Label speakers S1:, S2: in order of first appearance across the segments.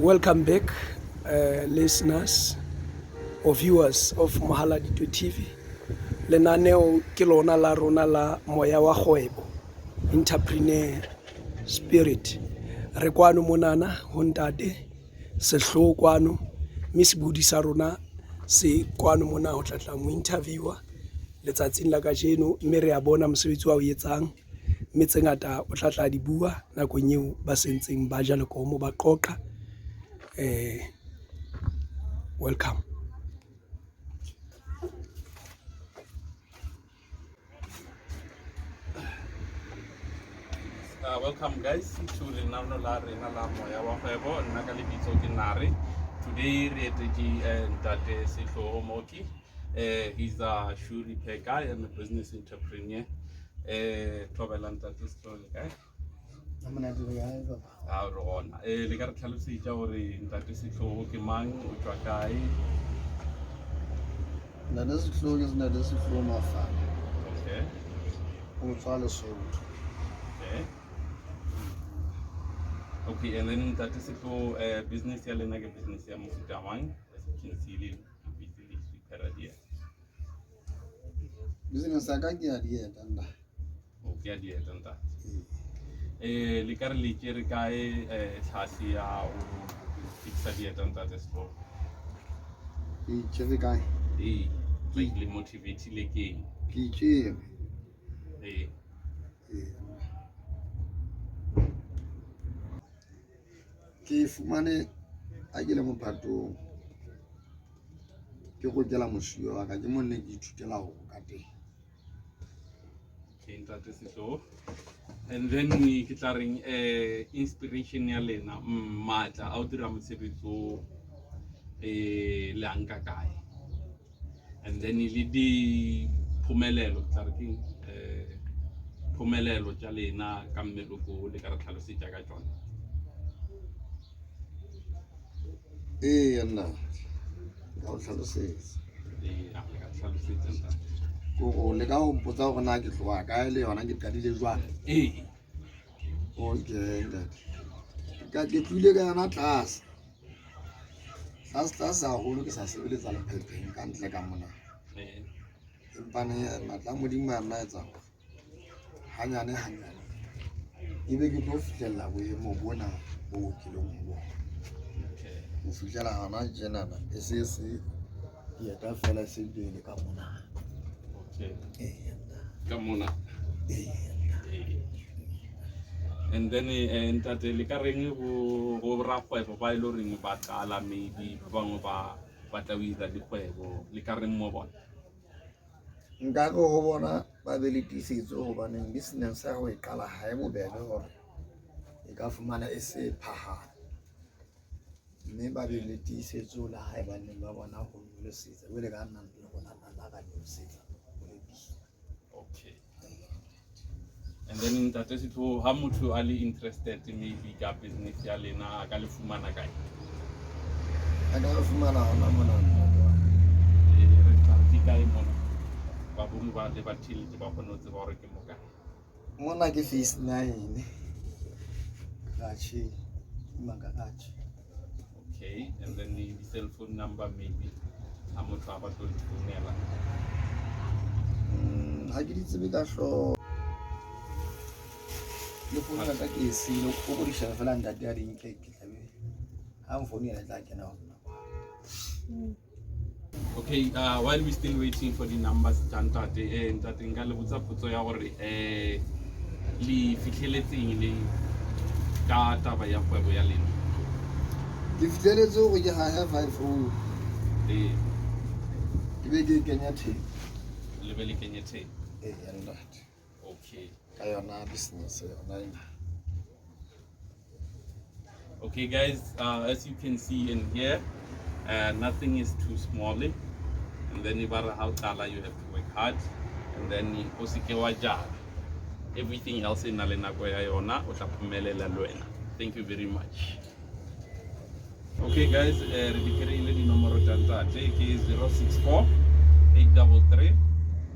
S1: Welcome back, listeners or viewers of Mohaladitwe TV. Lenaneo ke lona la rona la Moya wa Kgwebo, Entrepreneur Spirit. Re kwano monana ho ntate Sehloho kwano, mme sebodi sa rona se kwano mona ho tla tla mo interviewer letsatsing la kajeno, mme re a bona mosebetsi wa o etsang, mme tse ngata o tla tla di bua nakong eo ba sentseng ba ja lekomo ba qoqa. Welcome.
S2: Welcome guys to lenano la rena la Moya wa Kgwebo. Nna ka lebitso ke Nare. Today re etetše ntate Sehloho Mooki. He's a shoe repair guy and a business entrepreneur. Thobela ntate Sehloho, le kae?
S3: Monate, le kae, papa?
S2: A re gona. Le ka re tlhalosetša gore ntate Sehloho ke mang, o tšwa kae?
S3: Ntate Sehloho ke ntate Sehloho Mafala. O tswa Lesotho.
S2: Okay, and then ntate Sehloho, business ya lena ke business ya mofuta mang? As you can see, le busy le repair dieta.
S3: Business ya ka ke ya dieta, nna.
S2: O ke ya dieta, ntate. Le ka re le tšere kae tlhase ya go fixa dieta, ntate Sehloho?
S3: Ke itšere kae?
S2: Ee, like le motivatile ke eng?
S3: Ke itšere.
S2: Ee.
S3: Ee. Ke fumane a ke le mophatong, ke gokela mosuwe wa ka, ke mo nne ke ithutela go roka teng.
S2: Okay, ntate Sehloho. And then ke tla reng inspiration ya lena, maatla a o dira mosebetsi o, le a nka kae? And then le diphomelelo, ke tla re keng, phomelelo tša lena ka mmeloko, le ka re tlhalosetša ka tšona?
S3: Ee nna ka o tlhalosetsa.
S2: Ee, a le ka tlhalosetša, ntate.
S3: Ko le ka go mpotsa gore na ke tloga kae le yona ke qadile jwang?
S2: Ee.
S3: Okay, ntate, ka ke tlohile ka yona tlase tlase tlase haholo, ke sa sebeletsa lephepheng ka ntle ka mona. Empa ne matla a Modimo a nna etsa hore hanyane hanyane ke be ke tlo fihlella boemo bona bo ke leng ho bona. Ho fihlela hana tjenana e se se dieta fela, e se le ka mona. Ee.
S2: Ka mona.
S3: Ee.
S2: Ee. And then ntate, le ka reng go rakgwebo ba e le goreng ba qala, maybe ba bangwe ba batla ho ira dikgwebo, le ka reng mo bona?
S3: Nka re ho bona ba be le tiisetso, hobaneng business ya ho e qala ha e bobebe hore e ka fumana e se phahame, mme ba be le tiisetso le ha ebaneng ba bona ho nyolosetsa jwale ka nna le rona nna ka nyolosetsa ho le pila.
S2: Okay, and then ntate Sehloho, ha motho a le interested maybe ka business ya lena, a ka le fumana kae?
S3: A ka re fumana hona mona, ntate wa ka.
S2: Re tla re ke kae mona, ba bongwe ba le ba thelete ba kgone ho tseba hore ke mo kae?
S3: Mona ke phase 9, garage, ima garage.
S2: Okay, and then the cell phone number maybe, ha motho a batla ho le founela?
S3: Ha ke di tsebe ka hlooho, le founu ya ka ke e siile, o ko di shebe fela, ntate, a di nke, ke tlabe ha nfounela e tla kena ho nna.
S2: Okay, while we still waiting for the numbers tsa ntate, ntate, nka le botsa potso ya gore le fitlheletseng le ka taba ya kgwebo ya lena?
S3: Ke fitlheletse gore ke hahe five room, ke be ke kenya thepe.
S2: Le be le kenye tape.
S3: Ee, ntate. Ka yona business yona ena.
S2: Okay guys, as you can see in here, nothing is too small. And then ba re ha o qala you have to work hard, and then o seke wa jala. Everything else e na le nako ya yona, o tla phumelela le wena. Thank you very much. Okay guys, re di kry-ile dinomoro tša ntate, ke 064 833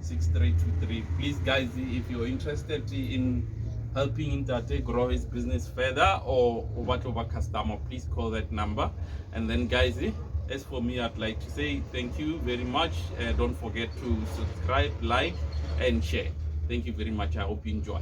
S2: 6323. Please guys, if you're interested in helping Ntate grow his business further, or o batla ho ba customer, please call that number. And then guys, as for me, I'd like to say thank you very much. Don't forget to subscribe, like, and share. Thank you very much. I hope you enjoy.